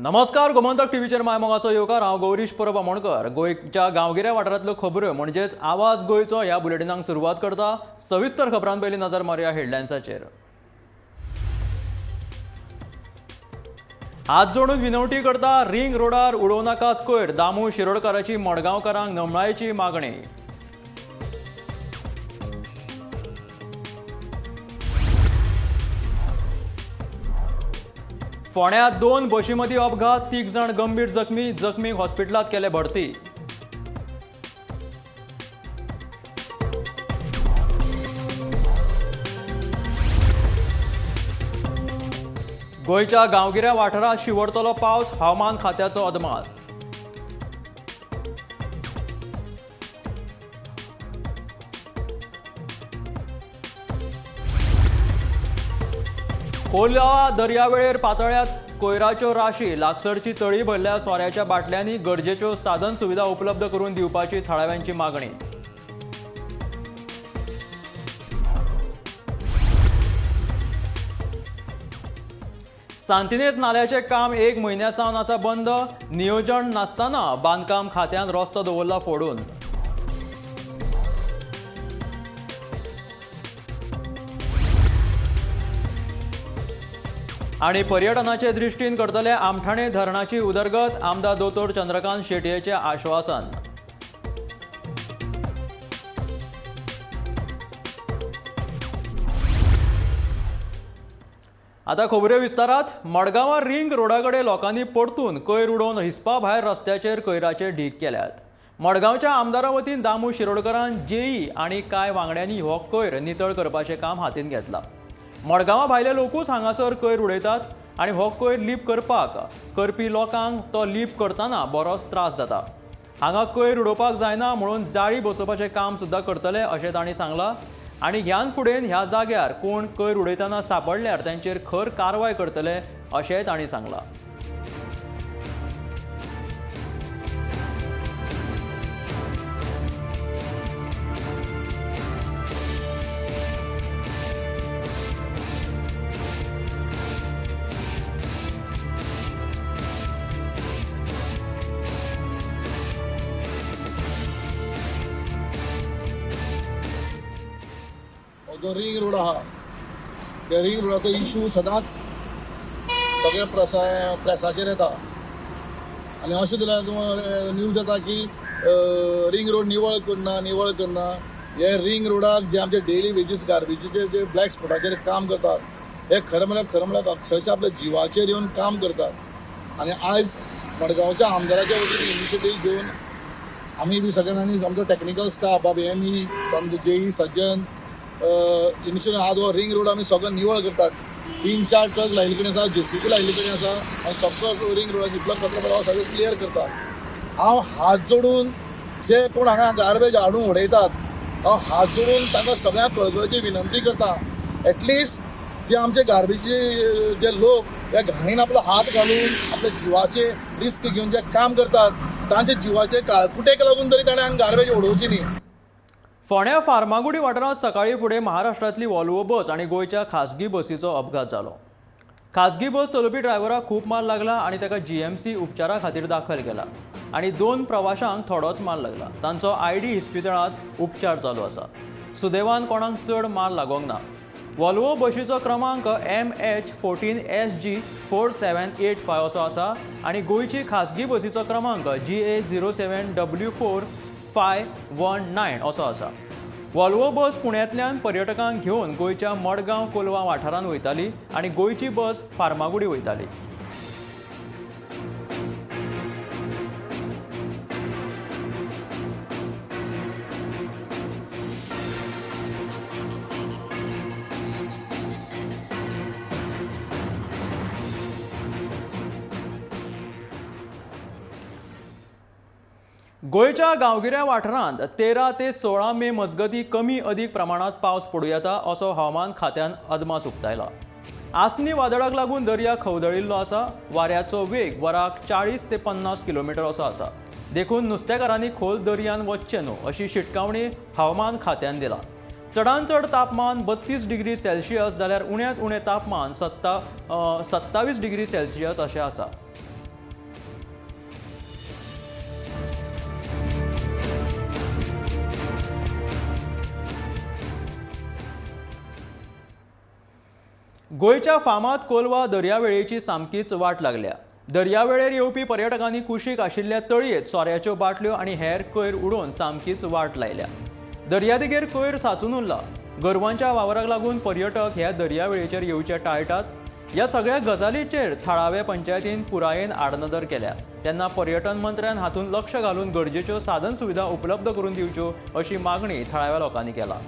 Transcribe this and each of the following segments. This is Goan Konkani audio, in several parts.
नमस्कार, गोमंतक टीव्हीचेर मायमोगाचो येवकार. हांव गौरीश परब आमोणकर. गोंयच्या गांवगिऱ्या वाठारांतल्यो खबऱ्यो म्हणजेच आवाज गोंयचो ह्या बुलेटिनाक सुरवात करता. सविस्तर खबरां पयलीं नजर मारुया हेडलायन्साचेर. हात जोडून विनवटी करता, रिंग रोडार उडोवं नाकात कोयर. दामू शिरोडकाराची मडगांवकारांक नमळायेची मागणी. फोंड्यात दोन बशी मदीं अपघात, 3 जाण गंभीर जखमी, जखमींक हॉस्पिटलांत केले भरती. गोंयच्या गांवगिऱ्या वाठारांत शिंवरतलो पावस, हवामान खात्याचो अदमास. कोलवा दर्यावेळेर पातळ्यात कोयराच्यो राशी, लागसरची तळी भरल्या सोऱ्याच्या बाटल्यांनी. गरजेच्यो साधन सुविधा उपलब्ध करून दिवपाची थळाव्यांची मागणी. सांतिनेज नाल्याचें काम एक म्हयन्या सावन आसा बंद, नियोजन नासतना बांदकाम खात्यान रस्तो दवरला फोडून. आनी पर्यटनाचे दृश्टीन करतले आमठाणे धरणाची उदरगत, आमदार दोतोर चंद्रकांत शेटयेचें आश्वासन. आता खबऱ्यो विस्तारात. मडगांवां रिंग रोडा कडेन लोकांनी परतून कोयर उडोवन हिसपा भायर रस्त्याचेर कोयराचे ढीग केल्यात. मडगांवच्या आमदारा वतीन दामू शिरोडकरान जेई आनी कांय वांगड्यांनी हो कोयर नितळ करपाचें काम हातीन घेतलां. मडगांवा भायले लोकूच हांगासर कोयर उडयतात आनी हो कोयर लीप करपाक करपी लोकांक तो लीप करतना बरोच त्रास जाता. हांगा कोयर उडोवपाक जायना म्हणून जाळी बसोवपाचें काम सुद्दां करतले अशें तांणी सांगलां. आनी ह्यान फुडें ह्या जाग्यार कोण कोयर उडयतना सांपडल्यार तांचेर खर कारवाय करतले अशेंय तांणी सांगलां. जो रिंग रोड आहा त्या रिंग रोडाचो इशू सदांच सगळ्या प्रेसाचेर येता आनी अशें तरेन न्यूज येता की रिंग रोड निवळ करना, निवळ करना. हे रिंग रोडाक जे आमचे डेली वेजीस गार्बेजीचे जे ब्लॅक स्पॉटाचेर काम करतात हे खरें म्हळ्यार अक्षरशः आपल्या जिवाचेर येवन काम करतात. आनी आयज मडगांवच्या आमदाराच्या वतीन इनिशिएटीव घेवन आमी बी सगळे जाणांनी आमचो टॅक्निकल स्टाफ बाब एम ई, आमचो जेई सज्जन इनिशिएटीव आज हो रिंग रोड आमी सगळो निवळ करतात. 3-4 ट्रक लायिल्ले कडेन आसा, जेसीबी लायिल्ले कडेन आसा आनी सगळो रिंग रोडाक जितलो कचरो पडला सगळो क्लियर करतात. हांव हात जोडून जे कोण हांगा गार्बेज हाडून उडयतात हांव हात जोडून तांकां सगळ्यांक कळकळची विनंती करता, एटलिस्ट जे आमचे गार्बेजी जे लोक ह्या घाणीन आपलो हात घालून आपल्या जिवाचे रिस्क घेवन जे काम करतात तांच्या जिवाचे काळकुटेक लागून तरी ताणें हांगा गार्बेज उडोवची न्ही. फोंड्या फार्मागुडी वाठारांत सकाळीं फुडें महाराष्ट्रांतली वॉल्वो बस आनी गोंयच्या खासगी बसीचो अपघात जालो. खासगी बस चलोवपी ड्रायव्हराक खूब मार लागला आनी ताका जीएमसी उपचारा खातीर दाखल केला आनी 2 प्रवाशांक थोडोच मार लागला. तांचो आयडी इस्पितळांत उपचार चालू आसा. सुदैवान कोणाक चड मार लागोंक ना. वॉल्वो बशीचो क्रमांक MH 14 SG 4785 असो आसा आनी गोंयची खासगी बसीचो क्रमांक GA 07 W 4519 असो आसा. वॉल्वो बस पुण्यांतल्यान पर्यटकांक घेवन गोंयच्या मडगांव कोलवा वाठारांत वयताली आनी गोंयची बस फार्मागुडी वयताली. गोंयच्या गांवगिऱ्या वाठारांत 13 ते 16 मे मजगतीं कमी अदीक प्रमाणांत पावस पडूं येता असो हवामान खात्यान अदमास उक्तायला. आसनी वादळाक लागून दर्या खवदळिल्लो आसा. वाऱ्याचो वेग वराक 40 ते 50 किलोमिटर असो आसा. देखून नुस्तेकारांनी खोल दर्यान वचचें न्हू अशी शिटकावणी हवामान खात्यान दिला. चडांत चड तापमान 32 डिग्री सेल्सियस जाल्यार उण्यांत उणें तापमान 27 डिग्री सेल्सियस अशें आसा. गोंयच्या फामाद कोलवा दर्यावेळेची सामकीच वाट लागल्या. दर्यावेळेर येवपी पर्यटकांनी कुशीक आशिल्ल्या तळयेत सोऱ्याच्यो बाटल्यो आनी हेर कोयर उडोवन सामकीच वाट लायल्या. दर्यादेगेर कोयर साचून उरला. गोरवांच्या वावराक लागून पर्यटक ह्या दर्यावेळेचेर येवचे टाळटात. ह्या सगळ्या गजालीचेर थळावे पंचायतीन पुरायेन आडनदर केल्या. तेन्ना पर्यटन मंत्र्यान हातूंत लक्ष घालून गरजेच्यो साधन सुविधा उपलब्ध करून दिवच्यो अशी मागणी थळाव्या लोकांनी केला.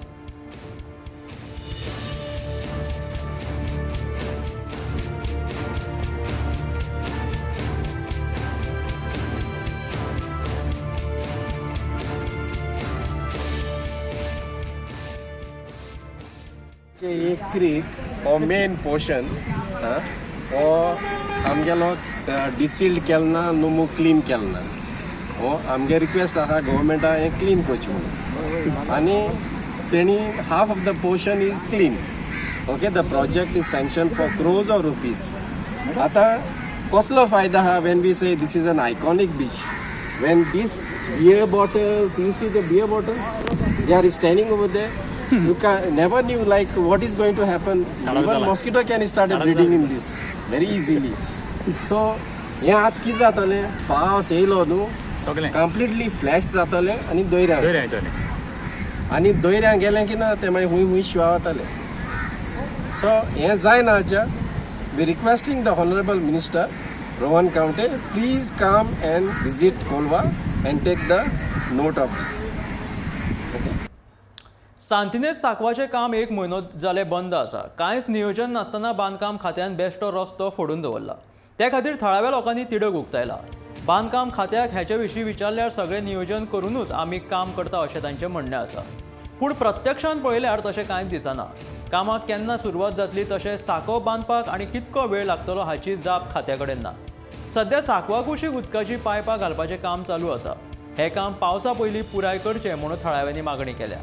एक क्रीक हो मेन पोर्शन हो आमगेलो डिसिल्ड केलो ना नुमू क्लीन केलो ना. हो आमगे रिक्वेस्ट आहा गव्हर्मेंटा हें क्लीन करचें म्हणून आनी तेणी half of the portion is clean. Okay, the project is sanction for crores of rupees. आतां कसलो फायदा आहा when we say this is an iconic beach, when this beer bottles, you see the beer bottles, they are standing over there. You can never knew like what is going to happen. Even mosquito can start breeding in this very easily. So हें आतां कितें जातलें, पावस येयलो न्हू सगळें कंप्लिटली फ्लॅश जातलें आनी दर्या दर्या येतलें. आनी दर्या गेलें की ना तें मागीर हुंय हुंय शिवा वतालें. सो हें जायना आजा. We requesting the honourable minister Rohan Khaunte, please come and visit Colva and take the note of this. Santinez सांकवाचें काम एक म्हयनो जालें बंद आसा. कांयच नियोजन नासतना बांदकाम खात्यान बेश्टो रस्तो फोडून दवरला. ते खातीर थळाव्या लोकांनी तिडक उक्तायला. बांदकाम खात्याक हाचे विशीं विचारल्यार सगळें नियोजन करुनूच आमी काम करता अशें तांचें म्हणणें आसा. पूण प्रत्यक्षान पळयल्यार तशें कांयच दिसना. कामाक केन्ना सुरवात जातली तशें सांकव बांदपाक आनी कितको वेळ लागतलो हाची जाप खात्या कडेन ना. सद्या सांकवा कुशीक उदकाची पायपां घालपाचें काम चालू आसा. हें काम पावसा पयलीं पुराय करचें म्हणून थळाव्यांनी मागणी केल्या.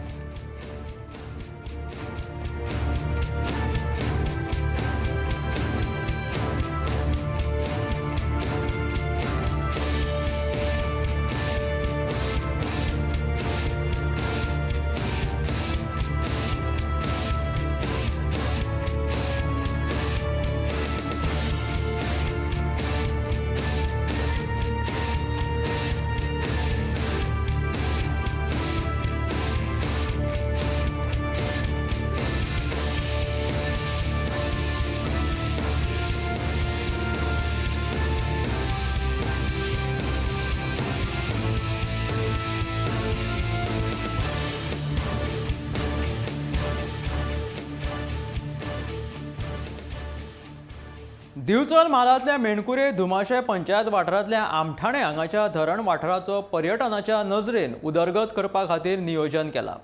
दिवचल म्हालांतल्या मेणकुरे धुमाशे पंचायत वाठारांतल्या आमठाणे हांगाच्या धरण वाठाराचो पर्यटनाच्या नजरेन उदरगत करपा खातीर नियोजन केलां.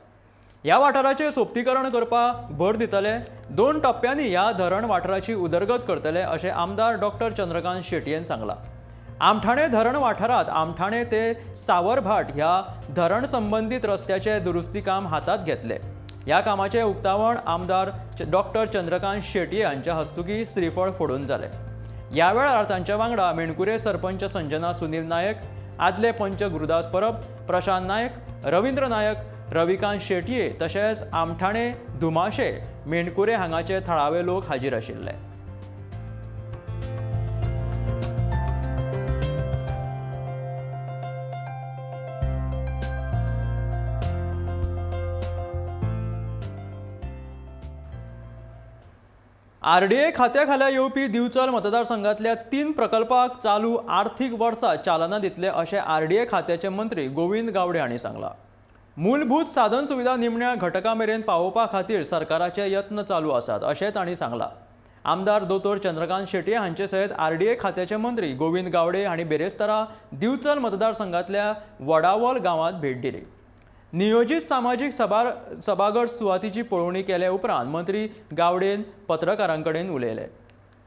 ह्या वाठाराचें सोबतीकरण करपाक भर दितले. 2 टप्प्यांनी ह्या धरण वाठाराची उदरगत करतले अशें आमदार डॉक्टर चंद्रकांत शेटयेन सांगलां. आमठाणे धरण वाठारांत आमठाणे ते सावरभाट ह्या धरण संबंदीत रस्त्याचें दुरुस्ती काम हातांत घेतलें. ह्या कामाचें उक्तावण आमदार डॉक्टर चंद्रकांत शेटये हांच्या हस्तुकी श्रीफळ फोडून जालें. ह्या वेळार तांच्या वांगडा मेणकुरे सरपंच संजना सुनील नायक, आदले पंच गुरुदास परब, प्रशांत नायक, रवींद्र नायक, रविकांत शेटये तशेंच आमठाणे, धुमाशे, मेणकुरे हांगाचे थळावे लोक हाजीर आशिल्ले. आरडीए खात्या खाला येवपी दिवचल मतदारसंघातल्या 3 प्रकल्पाक चालू आर्थिक वर्सा चालना दितले अशें आरडीए खात्याचे मंत्री गोविंद गावडे हांणी सांगलां. मूलभूत साधन सुविधा निमण्या घटका मेरेन पावोवपा खातीर सरकाराचे यत्न चालू आसात अशें तांणी सांगलां. आमदार दोतोर चंद्रकांत शेटये हांचे सयत आरडीए खात्याचे मंत्री गोविंद गावडे हांणी बिरेस्तारा दिवचल मतदारसंघातल्या वडावल गांवांत भेट दिली. नियोजित सामाजीक सभाघर सुवातीची पळोवणी केले उपरांत मंत्री गावडेन पत्रकारां कडेन उलयले.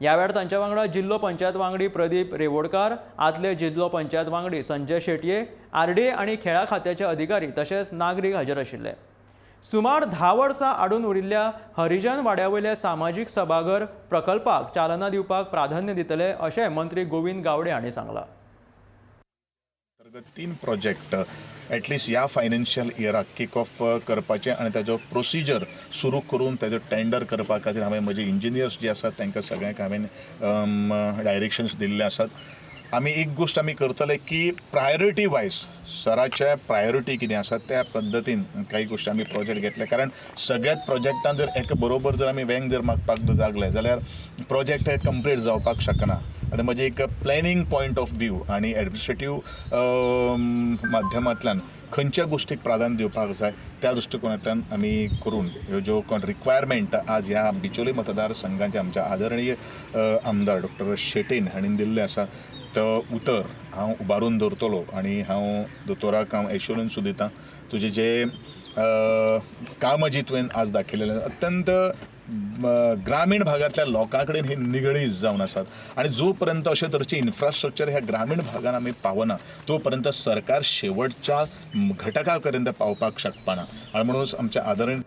ह्या वेळार तांच्या वांगडा जिल्लो पंचायत वांगडी प्रदीप रेवोडकार, आदले जिल्लो पंचायत वांगडी संजय शेटये, आरडीए आनी खेळा खात्याचे अधिकारी तशेंच नागरीक हाजीर आशिल्ले. सुमार 10 वर्सां आडून उरिल्ल्या हरिजन वाड्या वयल्या सामाजीक सभाघर प्रकल्पाक चालना दिवपाक प्राधान्य दितले अशें मंत्री गोविंद गावडे हांणी सांगलां. 3 प्रोजेक्ट एटलिस्ट ह्या फायनान्शियल इयराक किक ऑफ करपाचें आनी ताजो प्रोसिजर सुरू करून ताजो टेंडर करपा खातीर हांवें म्हजे इंजिनियर्स जे आसात तांकां सगळ्यांक हांवें डायरेक्शन्स दिल्ले आसात. आमी एक गोश्ट आमी करतले की प्रायोरिटी वायज सराचे प्रायोरिटी कितें आसा त्या पद्दतीन काही गोश्टी आमी प्रोजेक्ट घेतले, कारण सगळ्यात प्रोजेक्टान जर एका बरोबर जर आमी वेंग जर मागपाक लागले जाल्यार प्रोजेक्ट हे कंप्लीट जावपाक शकना. आनी म्हजें एक प्लॅनिंग पॉयंट ऑफ व्यू आनी एडमिनिस्ट्रेटीव माध्यमांतल्यान खंयच्या गोश्टीक प्राधान्य दिवपाक जाय त्या दृश्टिकोनांतल्यान आमी करून ह्यो ज्यो कोण रिक्वायरमेंट आज ह्या बिचोली मतदारसंघाचे आमच्या आदरणीय आमदार डॉक्टर शेटीन हांणी दिल्लें आसा तो उतर हांव उबारून दवरतलो आनी हांव दोतोराक हांव एश्योरन्सूय दिता तुजें जें कामां जी तुवें आज दाखयलेलें अत्यंत ग्रामीण भागांतल्या लोकां कडेन ही निगडीत जावन आसात आनी जो पर्यंत अशे तरेचें इन्फ्रास्ट्रक्चर ह्या ग्रामीण भागान आमी पावना तो पर्यंत सरकार शेवटच्या घटका पर्यंत पावपाक शकपाना. आनी म्हणूनच आमच्या आदरणीय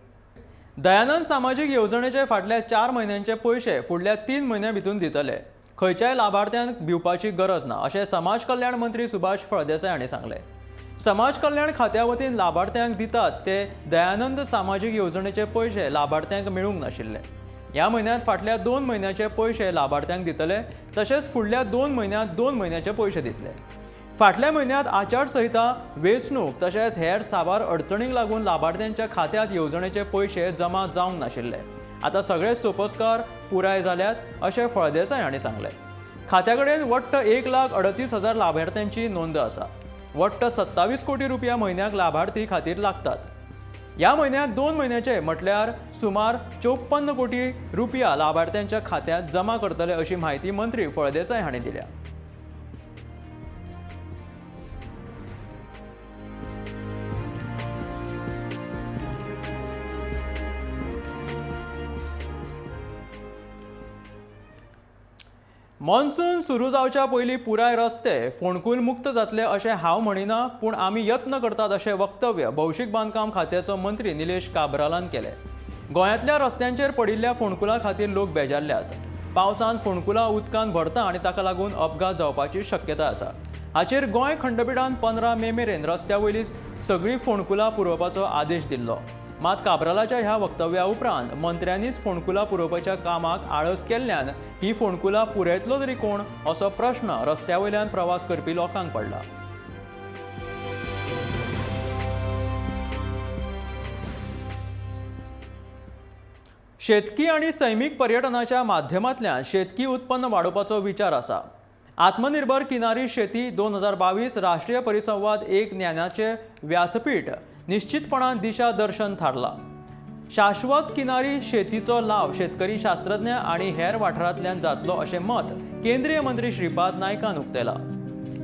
दयानंद सामाजीक येवजणेचे फाटल्या 4 म्हयन्यांचे पयशे फुडल्या 3 म्हयन्यां भितर दितले, खंयच्याय लाभार्थ्यांक भिवपाची गरज ना अशें समाज कल्याण मंत्री सुभाष फळदेसाय हांणी सांगलें. समाज कल्याण खात्या वतीन लाभार्थ्यांक दितात ते दयानंद सामाजीक येवजणेचे पयशे लाभार्थ्यांक मेळूंक नाशिल्ले. ह्या म्हयन्यांत फाटल्या 2 म्हयन्याचे पयशे लाभार्थ्यांक दितले, तशेंच फुडल्या 2 म्हयन्यांत 2 म्हयन्याचे पयशे दितले. फाटल्या म्हयन्यांत आचारसंहिता, वेंचणूक तशेंच हेर साबार अडचणींक लागून लाभार्थ्यांच्या खात्यांत येवजणेचे पयशे जमा जावंक नाशिल्ले. आतां सगळे सोपस्कार पुराय जाल्यात अशें फळदेसाय हांणी सांगलें. खात्या कडेन वट्ट 1,38,000 लाभार्थ्यांची नोंद आसा. वट्ट 27 कोटी रुपया म्हयन्याक लाभार्थी खातीर लागतात. ह्या म्हयन्यांत 2 म्हयन्याचे म्हटल्यार सुमार 54 कोटी रुपया लाभार्थ्यांच्या खात्यांत जमा करतले अशी म्हायती मंत्री फळदेसाय हांणी दिल्या. मॉन्सून सुरू जावच्या पयलीं पुराय रस्ते फोंडकूल मुक्त जातले अशें हांव म्हणिना, पूण आमी यत्न करतात अशें वक्तव्य भौशीक बांदकाम खात्याचो मंत्री निलेश काब्रालान केलें. गोंयांतल्या रस्त्यांचेर पडिल्ल्या फोंडकुलां खातीर लोक बेजारल्यात. पावसान फोंडकुलां उदकान भरता आनी ताका लागून अपघात जावपाची शक्यता आसा. हाचेर गोंय खंडपिठान 15 मे मेरेन रस्त्या वयलीं सगळीं फोंडकुलां पुरोवपाचो आदेश दिल्लो. मात काब्रालाच्या ह्या वक्तव्या उपरांत मंत्र्यांनीच फोंडकुलां पुरोवपाच्या कामाक आळस केल्ल्यान ही फोंडकुलां पुरयतलो तरी कोण असो प्रश्न रस्त्या वयल्यान प्रवास करपी लोकांक पडला. शेतकी आनी सैमीक पर्यटनाच्या माध्यमांतल्यान शेतकी उत्पन्न वाडोवपाचो विचार आसा. आत्मनिर्भर किनारी शेती 2022 राष्ट्रीय परिसंवाद एक ज्ञानाचे व्यासपीठ निश्चितपणान दिशा दर्शन थारला. शाश्वत किनारी शेतीचो लाव शेतकरी, शास्त्रज्ञ आनी हेर वाठारांतल्यान जातलो अशें मत केंद्रीय मंत्री श्रीपाद नायकान उक्तायलां.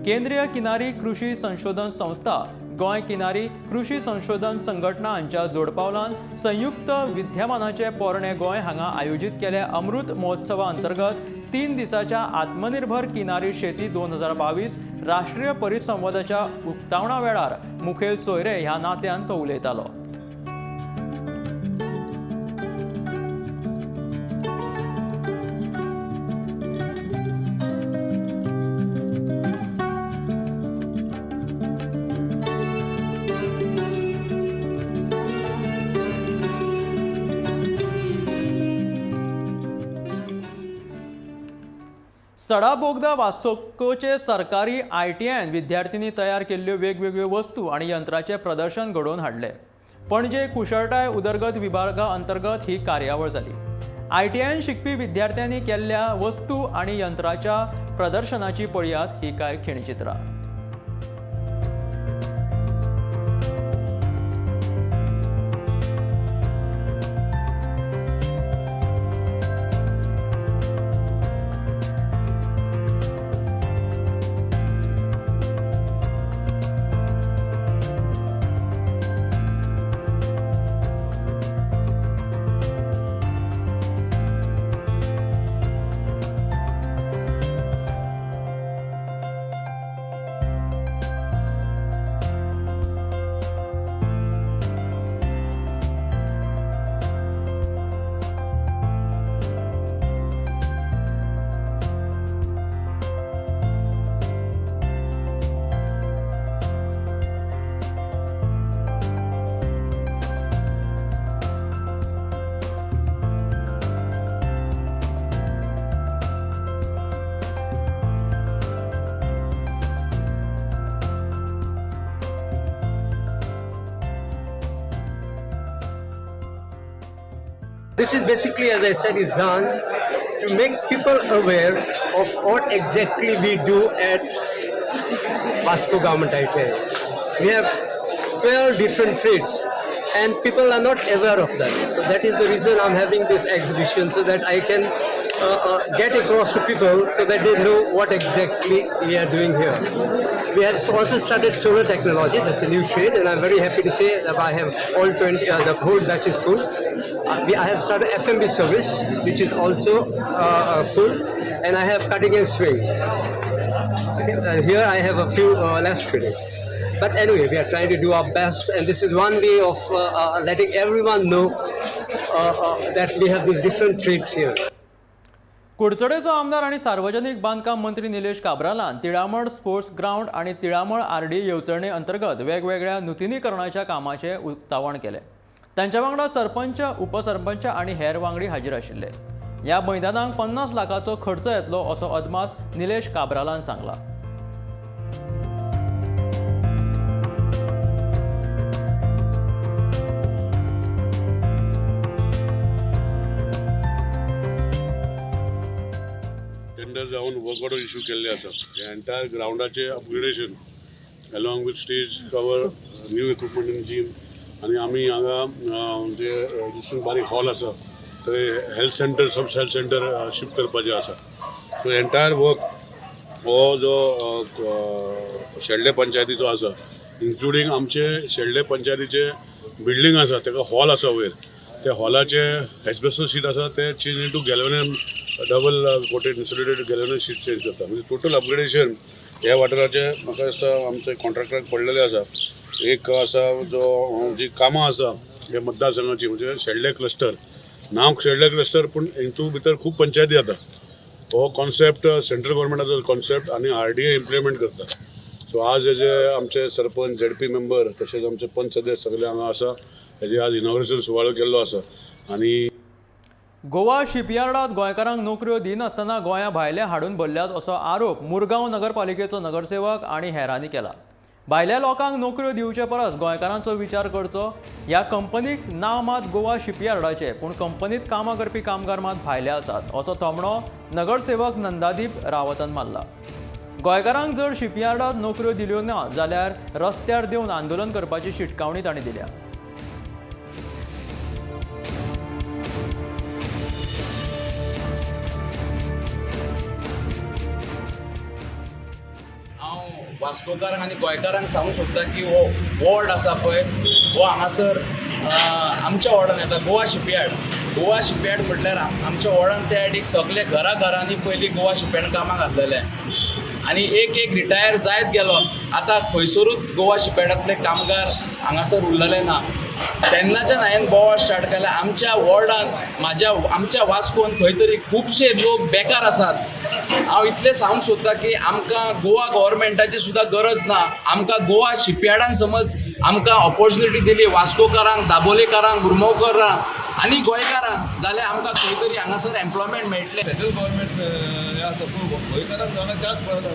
केंद्रीय किनारी कृषी संशोधन संस्था, गोंय किनारी कृषी संशोधन संघटना हांच्या जोडपावलान संयुक्त विद्यमानाचे पोरणे गोंय हांगा आयोजीत केल्या अमृत महोत्सवा अंतर्गत 3 दिसाच्या आत्मनिर्भर किनारी शेती 2022 राष्ट्रीय परिसंवादाच्या उक्तावणा वेळार मुखेल सोयरे ह्या नात्यान तो उलयतालो. सडा बोगदा वास्कोचे सरकारी ITI विद्यार्थ्यांनी तयार केल्ल्यो वेगवेगळ्यो वस्तू आनी यंत्राचें प्रदर्शन घडोवन हाडलें. पणजे कुशळटाय उदरगत विभागा अंतर्गत ही कार्यावळ जाली. ITI शिकपी विद्यार्थ्यांनी केल्ल्या वस्तू आनी यंत्राच्या प्रदर्शनाची पळयात ही कांय खिणचित्रां. This is basically, as I said, is done to make people aware of what exactly we do at Vasco Government ITI. We have 12 different trades and people are not aware of that. So that is the reason I'm having this exhibition, so that I can get across to people so that they know what exactly we are doing here. We have also started solar technology, that's a new trade, and I'm very happy to say that I have all 20, the whole batch is full. I have started FMB service, which is also full, and I have cutting and sewing. Here I have a few less trades. But anyway, we are trying to do our best, and this is one way of letting everyone know that we have these different trades here. कुडचडेचो आमदार आनी सार्वजनिक बांदकाम मंत्री निलेश काब्रालान तिळामळ स्पोर्ट्स ग्रावंड आनी तिळामळ आरडी येवजणे अंतर्गत वेगवेगळ्या नुतनीकरणाच्या कामाचें उक्तावण केलें. तांच्या वांगडा सरपंच, उपसरपंच आनी हेर वांगडी हाजीर आशिल्ले. ह्या मैदानाक 50 लाखाचो खर्च येतलो असो अदमास निलेश काब्रालान सांगला. टेंडर जावन वर्क ऑर्डर इशू केल्ले आसा. हे entire ग्रावंडाचे upgradation along with stage cover, new equipment in gym, आनी आमी हांगा जे एग्जिस्टींग बारीक हॉल आसा थंय health centre, sub health centre shift करपाचें आसा. सो एंटायर वर्क हो जो शेल्डे पंचायतीचो आसा, इन्क्लुडींग आमचे शेल्डे पंचायतीचे बिल्डींग आसा ताका हॉल आसा वयर, त्या हॉलाचे एस्बेस्टोस शीट आसा ते change into galvanise double coated insulated galvanise sheet change करता. म्हणजे टोटल अपग्रेडेशन ह्या वाठाराचे म्हाका दिसता आमचे कॉन्ट्रॅक्टराक पडलेले आसा. एक आसा जो जी कामां आसा ह्या मतदारसंघाची, म्हणजे शेल्डे क्लस्टर, नांव शेल्डे क्लस्टर पूण हितून भितर खूब पंचायती जाता. हो कॉन्सेप्ट सेंट्रल गव्हर्मेंटाचो कॉन्सेप्ट आनी आर डी ए इम्प्लिमेंट करता. सो आज हेजे आमचे सरपंच, झेडपी मेंबर, तशेंच आमचे पंच सदस्य सगळे हांगा आसा. हेजे आज इनॉग्रेशन सुवाळो केल्लो आसा आनी गोवा शिपयार्डात गोंयकारांक नोकऱ्यो दिनासतना गोंया भायले हाडून भरल्यात असो आरोप मुरगांव नगरपालिकेचो नगरसेवक आनी हेरांनी केला. भायल्या लोकांक नोकऱ्यो दिवचे परस गोंयकारांचो विचार करचो. ह्या कंपनीक नांव मात गोवा शिपयार्डाचें, पूण कंपनीत कामां करपी कामगार मात भायले आसात असो थोमणो नगरसेवक नंदादीप रावतान मारला. गोंयकारांक जर शिपयार्डात नोकऱ्यो दिल्यो ना जाल्यार रस्त्यार देंवन आंदोलन करपाची शिटकावणी तांणी दिल्या. हांव वास्कोकारांक आनी गोंयकारांक सांगूंक सोदता की हो वॉर्ड आसा पळय, हो हांगासर आमच्या वॉर्डान येता गोवा शिपयार्ड. गोवा शिपयार्ड म्हटल्यार आमच्या वॉर्डान त्या सायडीक सगळे घरा घरांनी पयलीं गोवा शिपयार्ड कामाक घातलेले आनी एक एक रिटायर जायत गेलो. आतां खंयसरूच गोवा शिपयार्डांतले कामगार हांगासर उरलेले ना. तेन्नाच्यान हांवें बोवाळ स्टार्ट केला. आमच्या वॉर्डान म्हाज्या आमच्या वास्कोन खंय तरी खुबशे लोक बेकार आसात. हांव इतलें सांगूंक सोदतां की आमकां गोवा गव्हर्मेंटाची सुद्दां गरज ना. आमकां गोवा शिपयार्डान समज आमकां ऑपोर्चुनिटी दिली वास्कोकारांक, दाबोलेकारांक, गुरमोकारांक आनी गोंयकारांक, जाल्यार आमकां खंय तरी हांगासर एम्प्लॉयमेंट मेळटलें. सेंट्रल गव्हर्मेंट हें आसा पूण गोंयकारांक हांगा चान्स मेळना.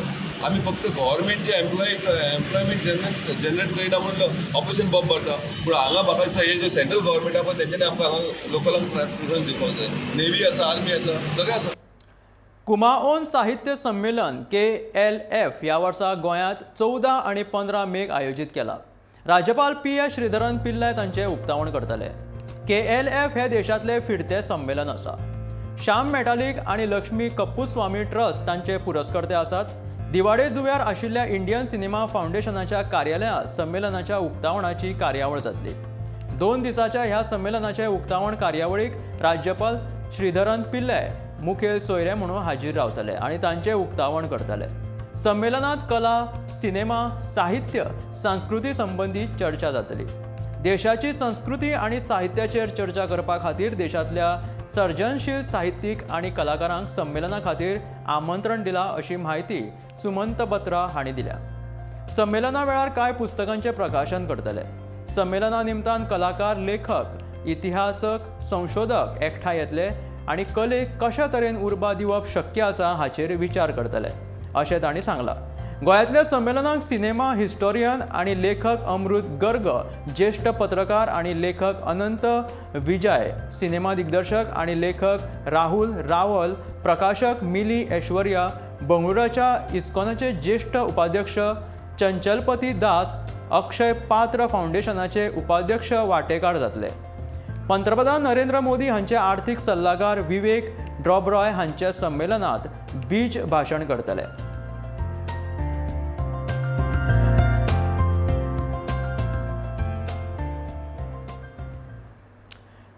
आमी फक्त गव्हर्मेंट जे एम्प्लॉयमेंट जनरेट करिना म्हणून ऑपोजिशन बॉम्ब मारता, पूण हांगा म्हाका दिसता हे जे सेंट्रल गव्हर्मेंट आहा पळय तेंच्यांनी आमकां हांगा लोकलांक प्रिफरन्स दिवपाक जाय. नेवी आसा, आर्मी आसा, सगळें आसा. कुमाओन साहित्य संमेलन KLF ह्या वर्सा गोंयांत 14 आनी 15 मेक आयोजीत केला. राज्यपाल PS Sreedharan Pillai तांचें उक्तावण करतले. KLF हे देशांतलें फिरतें संमेलन आसा. श्याम मेटालीक आनी लक्ष्मी कप्पुस्वामी ट्रस्ट तांचे पुरस्कर्ते आसात. दिवाडे जुव्यार आशिल्ल्या इंडियन सिनेमा फावंडेशनाच्या कार्यालयांत संमेलनाच्या उक्तावणाची कार्यावळ जातली. 2 दिसाच्या ह्या संमेलनाचे उक्तावण कार्यावळीक राज्यपाल श्रीधरन पिल्लय मुखेल सोयरे म्हणून हाजीर रावतले आनी तांचें उक्तावण करतले. संमेलनात कला, सिनेमा, साहित्य, संस्कृती संबंदी चर्चा जातली. देशाची संस्कृती आनी साहित्याचेर चर्चा करपा खातीर देशांतल्या सर्जनशील साहित्यीक आनी कलाकारांक संमेलना खातीर आमंत्रण दिला अशी म्हायती सुमंत बत्रा हांणी दिल्या. संमेलना वेळार कांय पुस्तकांचें प्रकाशन करतले. संमेलना निमतान कलाकार, लेखक, इतिहासक, संशोधक एकठांय येतले आनी कलेक कशा तरेन उर्बा दिवप शक्य आसा हाचेर विचार करतले अशें तांणी सांगलां. गोंयांतल्या संमेलनाक सिनेमा हिस्टोरियन आनी लेखक अमृत गर्ग, ज्येश्ठ पत्रकार आनी लेखक अनंत विजय, सिनेमा दिग्दर्शक आनी लेखक राहुल रावल, प्रकाशक मिली ऐश्वर्या, बंगळुरूच्या इस्कॉनाचे ज्येश्ठ उपाध्यक्ष चंचलपती दास, अक्षय पात्र फावंडेशनाचे उपाध्यक्ष वांटेकार जातले. पंतप्रधान नरेंद्र मोदी हांचे आर्थिक सल्लागार विवेक ड्रॉब्रॉय हांच्या संमेलनात बीज भाशण करतले.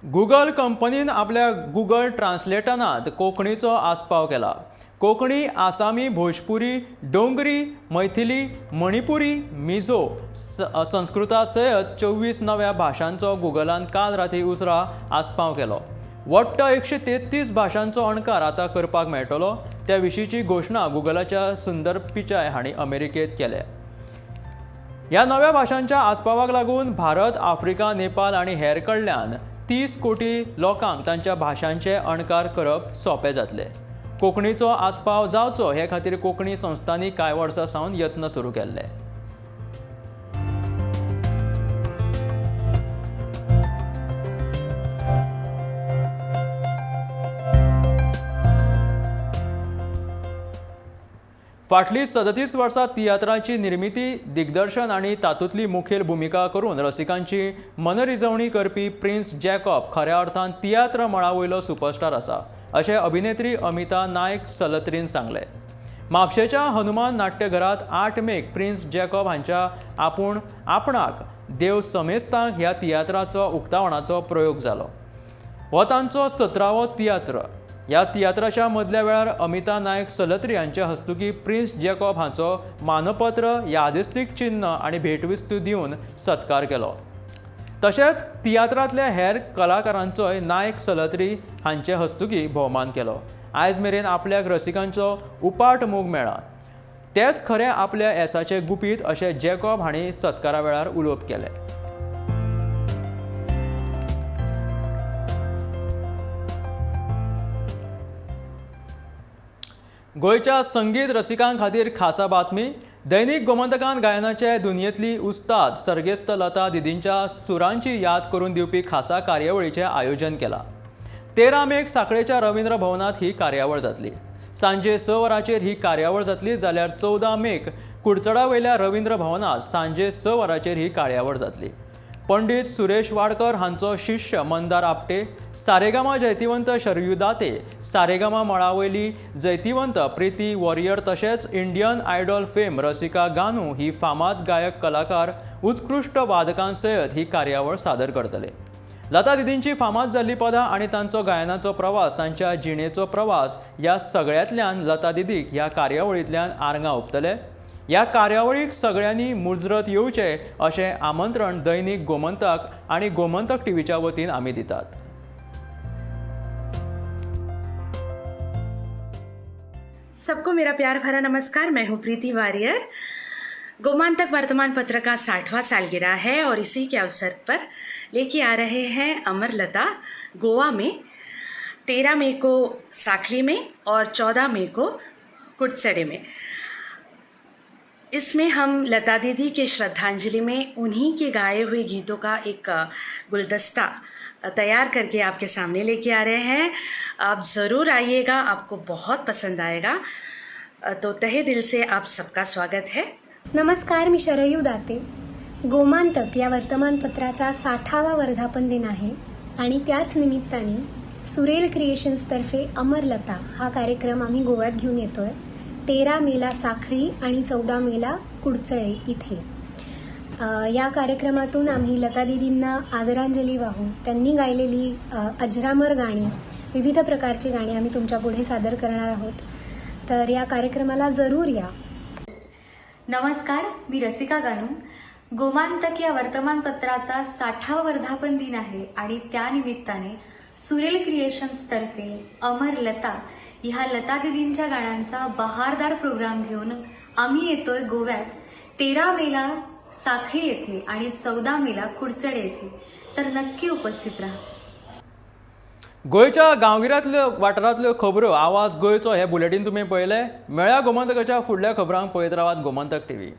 गुगल कंपनीन आपल्या गुगल ट्रान्सलेटनांत कोंकणीचो आस्पाव केला. कोंकणी, आसामी, भोजपुरी, डोंगरी, मैथिली, मणिपुरी, मिझो, संस्कृता सयत 24 नव्या भाशांचो गुगलान काल राती उसरां आस्पाव केलो. वट्ट 133 भाशांचो अणकार आतां करपाक मेळटलो. त्या विशींची घोशणा गुगलाच्या सुंदर पिचाय हांणी अमेरिकेंत केल्या. ह्या नव्या भाशांच्या आस्पावाक लागून भारत, आफ्रिका, नेपाल आनी हेर कडल्यान 30 कोटी लोकांक तांच्या भाशांचे अणकार करप सोंपें जातलें. कोंकणीचो आस्पाव जावचो हे खातीर कोंकणी संस्थांनी कांय वर्सां सावन यत्न सुरू केल्ले. फाटलीं 37 वर्सां तियात्राची निर्मिती, दिग्दर्शन आनी तातूंतली मुखेल भुमिका करून रसिकांची मनरिजवणी करपी प्रिन्स जॅकॉब खऱ्या अर्थान तियात्र मळा वयलो सुपरस्टार आसा, अशें अभिनेत्री अमिता नायक सलत्रीन सांगलें. म्हापशेच्या हनुमान नाट्यघरांत 8 मेक प्रिन्स जॅकॉब हांच्या आपूण आपणाक देव समेस्तांक ह्या तियात्राचो उक्तावणाचो प्रयोग जालो. हो तांचो 17वो तियात्र. ह्या तियात्राच्या मदल्या वेळार अमिता नायक सलत्री हांच्या हस्तुकी प्रिन्स जॅकॉब हांचो मानपत्र, यादस्तीक चिन्न आनी भेटवस्तू दिवन सत्कार केलो. तशेंच तियात्रांतल्या हेर कलाकारांचोय नायक सलत्री हांचे हस्तुकी भोवमान केलो. आयज मेरेन आपल्याक रसिकांचो उपाट मोग मेळ्ळा, तेच खरें आपल्या येसाचें गुपीत अशें जॅकॉब हांणी सत्कारा वेळार उलोवप केलें. गोंयच्या संगीत रसिकां खातीर खासा बातमी. दैनिक गोमंतकान गायनाचे दुनियेंतली उस्ताद सर्गेस्त लता दिदींच्या सुरांची याद करून दिवपी खासा कार्यावळीचें आयोजन केलां. 13 मेक साखळेच्या रवींद्र भवनांत ही कार्यावळ जातली. सांजे 6 वरांचेर ही कार्यावळ जातली, जाल्यार 14 मेक कुडचडा वयल्या रवींद्र भवनांत सांजे 6 वरांचेर ही कार्यावळ जातली. पंडित सुरेश वाडकर हांचो शिष्य मंदार आपटे, सारेगामा जैतिवंत शरयू दाते, सारेगामा मळावयली जैतिवंत प्रीती वॉरियर, तशेंच Indian Idol fame Rasika Ganu ही फामाद गायक कलाकार उत्कृश्ट वादकांसयत ही कार्यावळ सादर करतले. लता दिदींची फामाद जाल्ली पदां आनी तांचो गायनाचो प्रवास, तांच्या जिणेचो प्रवास ह्या सगळ्यांतल्यान लता दिदीक ह्या कार्यावळींतल्यान आरंगां ओंपतले. ह्या कार्यावळीक सगळ्यांनी मुजरत येवचें अशें आमंत्रण दैनिक गोमंतक आनी गोमंतक टीव्हीच्या वतीन आमी दितात. सबको मेरा प्यार भरा नमस्कार. मैं हूँ प्रीति वारियर. गोमंतक वर्तमान पत्र का 60वां सालगिरह है और इसी के अवसर पर लेके आ रहे हैं अमर लता गोवा में 13 मई को साखली में और 14 मई को कुडचड़े में. इसमें हम लता दीदी के श्रद्धांजलि में उन्हीं के गाए हुए गीतों का एक गुलदस्ता तैयार करके आपके सामने लेके आ रहे हैं. आप ज़रूर आइएगा, आपको बहुत पसंद आएगा. तो तहे दिल से आप सबका स्वागत है. नमस्कार, मी शरयू दाते. गोमांतक या वर्तमानपत्राचा 60वा वर्धापन दिन आहे आणि त्याच निमित्ताने सुरेल क्रिएशन्सतर्फे अमरलता हा कार्यक्रम आम्ही गोव्यात घेऊन येतो आहे. 13 मेला साखळी आणि 14 मेला कुडचळे इथे. या कार्यक्रमातून आम्ही लता दिदींना आदरांजली वाहू. त्यांनी गायलेली अजरामर गाणी, विविध प्रकारची गाणी आम्ही तुमच्यापुढे सादर करणार आहोत. तर या कार्यक्रमाला जरूर या. नमस्कार, मी रसिका गानू. गोमांतक या वर्तमानपत्राचा 60वा वर्धापन दिन आहे आणि त्यानिमित्ताने सुरेल क्रिएशन्सतर्फे अमर लता ह्या लता दिदींच्या गाण्यांचा बहारदार प्रोग्राम घेऊन आम्ही येतोय गोव्यात 13 मेला साखळी येथे आणि 14 मेला कुडचडे येथे. तर नक्की उपस्थित राहा. गोंयच्या गांवगिऱ्यांतल्यो वाठारांतल्यो खबरो आवाज गोंयचो हे बुलेटीन तुमी पळयले. मेळ्या गोमंतकाच्या फुडल्या खबरांक पळयत रावात गोमंतक टीव्ही.